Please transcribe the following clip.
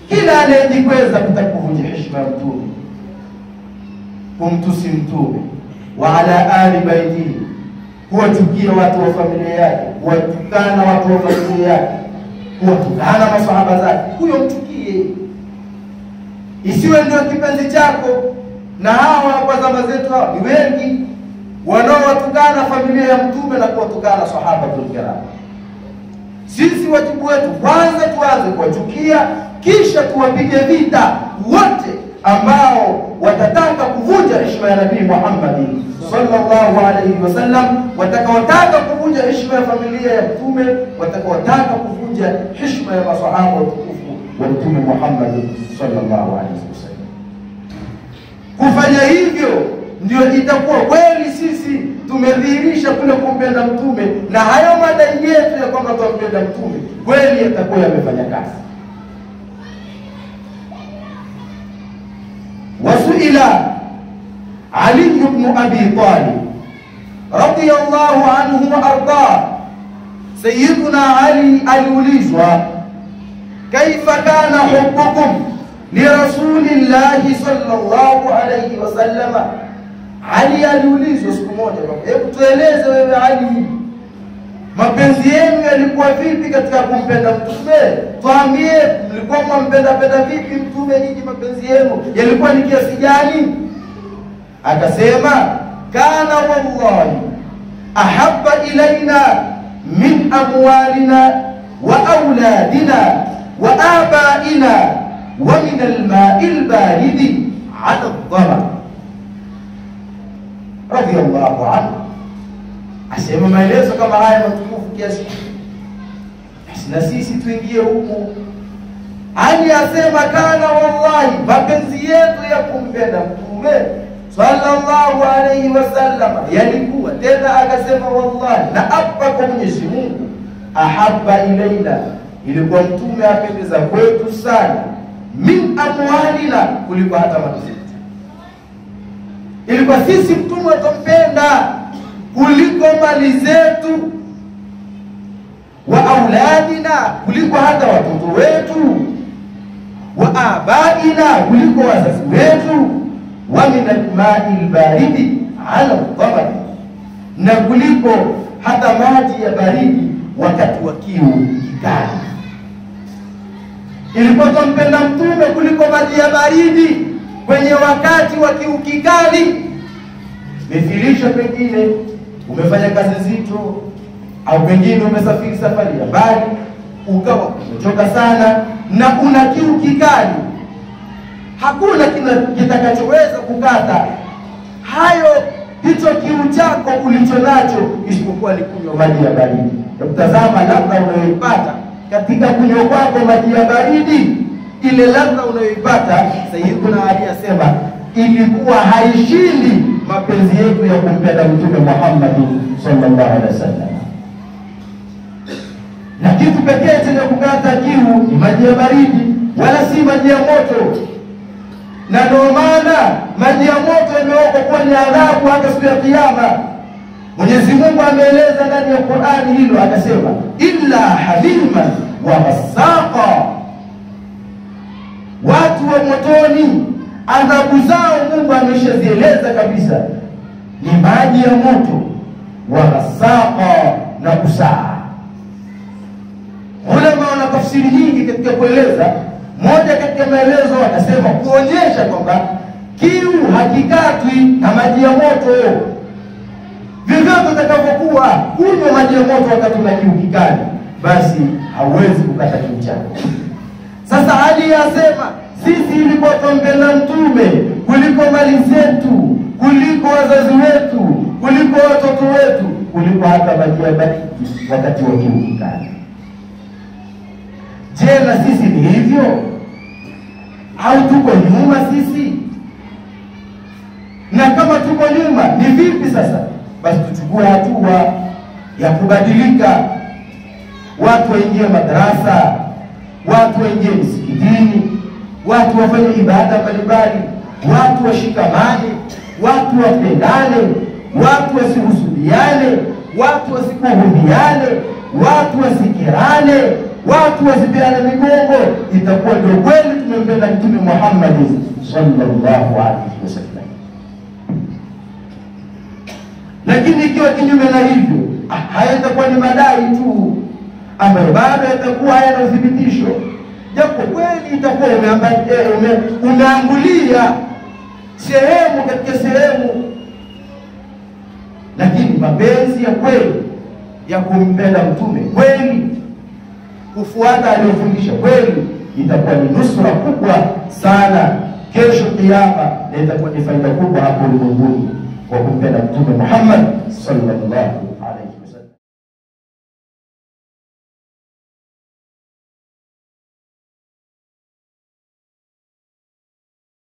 Kila anayejikweza kutaka kuvunja heshima ya Mtume, kumtusi Mtume, wa ala ali baitihi, kuwachukia watu wa familia yake, kuwatukana watu wa familia yake, kuwatukana masahaba zake, huyo mchukie, isiwe ndio kipenzi chako. Na hawa kwa zama zetu hawa ni wengi wanaowatukana familia ya Mtume na kuwatukana sahaba kiram. Sisi wajibu wetu kwanza tuanze kuwachukia, kisha tuwapige vita wote ambao watataka kuvunja heshima ya Nabii Muhammad sallallahu alayhi wasallam, watakaotaka kuvunja heshima ya familia ya Mtume, watakaotaka kuvunja heshima ya masahaba watukufu wa Mtume Muhammad sallallahu alayhi wasallam. Kufanya hivyo ndio itakuwa kweli sisi tumedhihirisha kule kumpenda Mtume, na hayo madai yetu ya kwamba tumpenda Mtume kweli yatakuwa yamefanya kazi. Wasuila Ali ibn Abi Talib radiyallahu anhu wa arda, Sayyiduna Ali aliulizwa, kaifa kana hubbukum li rasulillahi sallallahu alayhi wasallam? Ali aliulizwa siku moja, hebu tueleze wewe Ali, mapenzi yenu yalikuwa vipi katika kumpenda Mtume? Tuambie, mlikuwa mnampenda penda vipi Mtume? Nyinyi mapenzi yenu yalikuwa ni kiasi gani? Akasema, kana wallahi ahabba ilaina min amwalina wa auladina wa abaina wa min alma'i albaridi ala aldhama. Radiyallahu anhu. Asema maelezo kama haya matukufu kiasi, na sisi tuingie huku. Ali asema kana wallahi, mapenzi yetu ya kumpenda Mtume sallallahu alayhi wasallam yalikuwa, tena akasema wallahi, na apa kwa Mwenyezi Mungu, ahabba ilaina, ilikuwa Mtume apendeza kwetu sana, min amwalina, kuliko hata mali zetu. Ilikuwa sisi Mtume tumpenda kuliko mali zetu, wa auladina, kuliko hata watoto wetu, wa abaina, kuliko wazazi wetu, wa min alma'i albaridi ala aldhamani, na kuliko hata maji ya baridi wakati wa kiu kikali. Ilikuwa tumpenda Mtume kuliko maji ya baridi kwenye wakati wa kiu kikali. Mithilisha, pengine umefanya kazi nzito, au pengine umesafiri safari ya mbali, ukawa umechoka sana na una kiu kikali, hakuna kitakachoweza kukata hayo hicho kiu chako ulichonacho isipokuwa ni kunywa maji ya baridi. Mtazama ladha unayoipata katika kunywa kwako maji ya baridi, ile ladha unayoipata, Sayyiduna Ali asema ilikuwa haishindi mapenzi yetu ya kumpenda Mtume Muhammad sallallahu alaihi wasallam. Na kitu pekee chenye kukata kiu ni maji ya baridi, wala si maji ya moto. Na ndio maana maji ya moto yamewekwa kuwa ni adhabu hata siku ya Kiyama. Mwenyezi Mungu ameeleza ndani ya Qur'ani hilo, akasema illa haliman wa ghasaqa, watu wa motoni adhabu zao Mungu ameshazieleza kabisa, ni maji ya moto, wa ghasaqa, na kusaa. Ulama wana tafsiri nyingi katika kueleza. Moja katika maelezo wakasema kuonyesha kwamba kiu hakikatwi na maji ya moto. Vyovyote utakavyokuwa kunywa maji ya moto wakati una kiu kikali, basi hauwezi kukata kiu chako. Sasa Ali asema sisi ilikuwa tumpenda Mtume kuliko mali zetu, kuliko wazazi wetu, kuliko watoto wetu, kuliko hata maji ya baridi wakati wa kiu kikali. Je, na sisi ni hivyo au tuko nyuma sisi? Na kama tuko nyuma ni vipi sasa? Basi tuchukue hatua ya kubadilika. Watu waingie madrasa, watu waingie msikitini, watu wafanye ibada mbalimbali, watu washikamane, watu wapendane, watu wasihusudiane, watu wasikuhudiane, watu wasikirane, watu wasipeane migongo. Itakuwa ndio kweli umempenda Mtume Muhammad sallallahu alaihi wasallam. Lakini ikiwa kinyume na hivyo, hayatakuwa ni madai tu ambayo bado yatakuwa hayana uthibitisho, japo kweli itakuwa umeangulia sehemu katika sehemu, lakini mapenzi ya kweli ya kumpenda Mtume kweli, kufuata aliyofundisha kweli, itakuwa ni nusra kubwa sana kesho Kiyama, na itakuwa ni faida kubwa hapo ulimwenguni kwa kumpenda Mtume Muhammad sallallahu